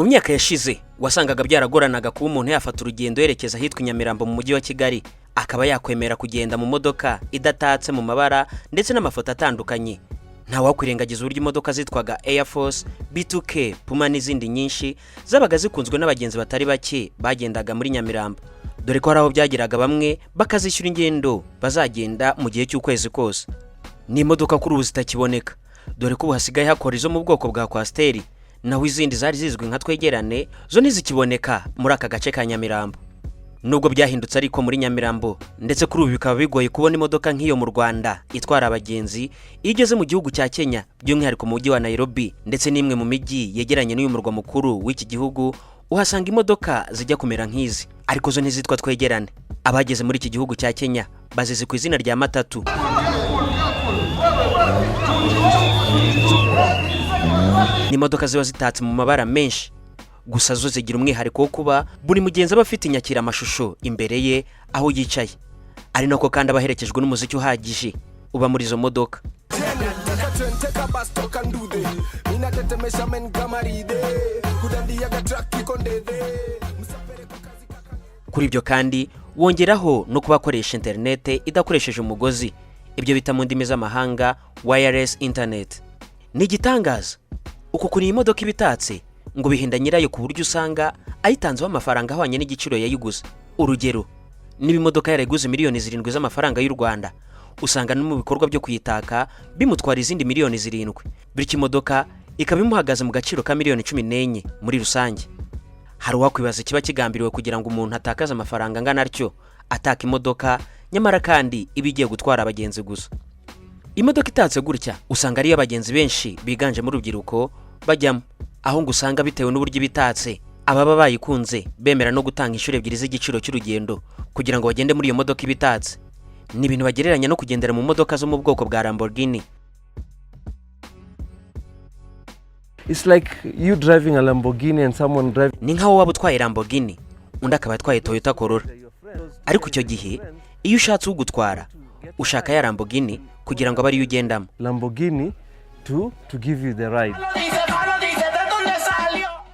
Mu myaka yashize wasangaga byaragoranaga kuba umuntu yafata urugendo yerekeza ahitwa i Nyamirambo mu mujyi wa Kigali, akaba yakwemera kugenda mu modoka idatatse mu mabara ndetse n'amafoto atandukanye. Ntawakwirengagiza uburyo imodoka zitwaga Air Force, B2K, Puma n'izindi nyinshi zabaga zikunzwe n'abagenzi batari bake bagendaga muri Nyamirambo, dore ko hari aho byageraga bamwe bakazishyura ingendo bazagenda mu gihe cy'ukwezi kose. Ni imodoka kuri ubu zitakiboneka, dore ko ubu hasigaye hakora izo mu bwoko bwa Coaster, naho izindi zari zizwi nka Twegerane zo ntizikiboneka muri aka gace ka Nyamirambo. Nubwo byahindutse ariko muri Nyamirambo, ndetse kuri ubu bikaba bigoye kubona imodoka nk'iyo mu Rwanda itwara abagenzi, iyo igeze mu gihugu cya Kenya, by'umwihariko mu mujyi wa Nairobi ndetse n'imwe mu mijyi yegeranye n'uyu murwa mukuru w'iki gihugu, uhasanga imodoka zijya kumera nk'izi, ariko zo ntizitwa Twegerane. Abageze muri iki gihugu cya Kenya bazizi ku izina rya matatu. Ni imodoka ziba zitatse mu mabara menshi, gusa zo zigira umwihariko wo kuba buri mugenzi aba afite inyakiramashusho imbere ye aho yicaye, ari nako kandi aba aherekejwe n'umuziki uhagije uba muri izo modoka. Take a train, take a bus, toka ndude. Ninatetemesha men kama ride. Kudandiaga track iko ndede. Msafiri kwa kazi kaka. Kuri ibyo kandi wongeraho no kuba akoresha interinete idakoresheje umugozi, ibyo bita mu ndimi z'amahanga wireless internet. Ni igitangaza uku kuntu iyi modoka iba itatse, ngo bihinda nyirayo ku buryo usanga ayitanzeho amafaranga ahwanye n'igiciro yayiguze. Urugero, niba imodoka yarayiguze miliyoni 7 z'amafaranga y'u Rwanda, usanga no mu bikorwa byo kuyitaka bimutwara izindi miliyoni 7, bityo imodoka ikaba imuhagaze mu gaciro ka miliyoni 14 muri rusange. Hari uwakwibaza ikiba kigambiriwe kugira ngo umuntu atakaze amafaranga angana atyo ataka imodoka, nyamara kandi iba igiye gutwara abagenzi gusa. Imodoka itatse gutya usanga ariyo abagenzi benshi biganjemo urubyiruko bajyamo, aho ngo usanga bitewe n'uburyo iba itatse, ababa bayikunze bemera no gutanga inshuro ebyiri z'igiciro cy'urugendo kugira ngo bagende muri iyo modoka iba itatse. Ni ibintu bagereranya no kugendera mu modoka zo mu bwoko bwa Lamborghini. It's like you driving a Lamborghini and someone driving Ni nk'aho waba utwaye Lamborghini, undi akaba atwaye Toyota Corolla, ariko icyo gihe iyo ushatse ugutwara ushaka ya Lamborghini kugira ngo abe ariyo ugendamo. Lamborghini to give you the ride.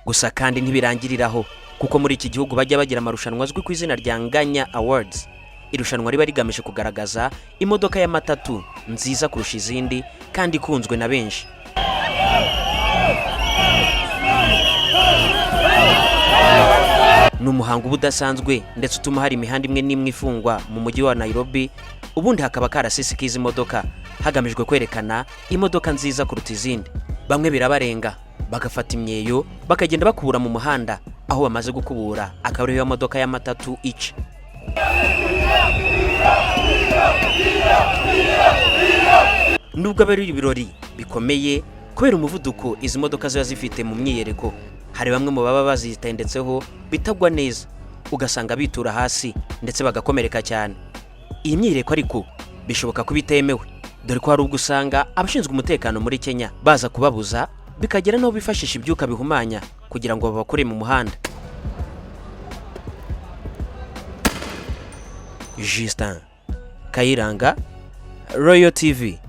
Gusa kandi ntibirangiriraho, kuko muri iki gihugu bajya bagira amarushanwa azwi ku izina rya Nganya Awards, irushanwa riba rigamije kugaragaza imodoka y'amatatu nziza kurusha izindi kandi ikunzwe na benshi. Ni umuhango uba udasanzwe ndetse utuma hari imihanda imwe n'imwe ifungwa mu mujyi wa Nairobi, ubundi hakaba karasisi k'izi modoka, hagamijwe kwerekana imodoka nziza kuruta izindi. Bamwe birabarenga bagafata imyeyo bakagenda bakubura mu muhanda, aho bamaze gukubura akaba ariyo modoka y'amatatu ica. Nubwo aba ari ibirori bikomeye, kubera umuvuduko izi modoka ziba zifite mu myiyereko, hari bamwe mu baba bazitendetseho bitagwa neza, ugasanga bitura hasi ndetse bagakomereka cyane. Iyi myiyereko ariko bishoboka kuba itemewe, dore ko hari ubwo usanga abashinzwe umutekano muri Kenya baza kubabuza, bikagera n'aho bifashisha ibyuka bihumanya kugira ngo babakure mu muhanda. Justin Kayiranga, Royal TV.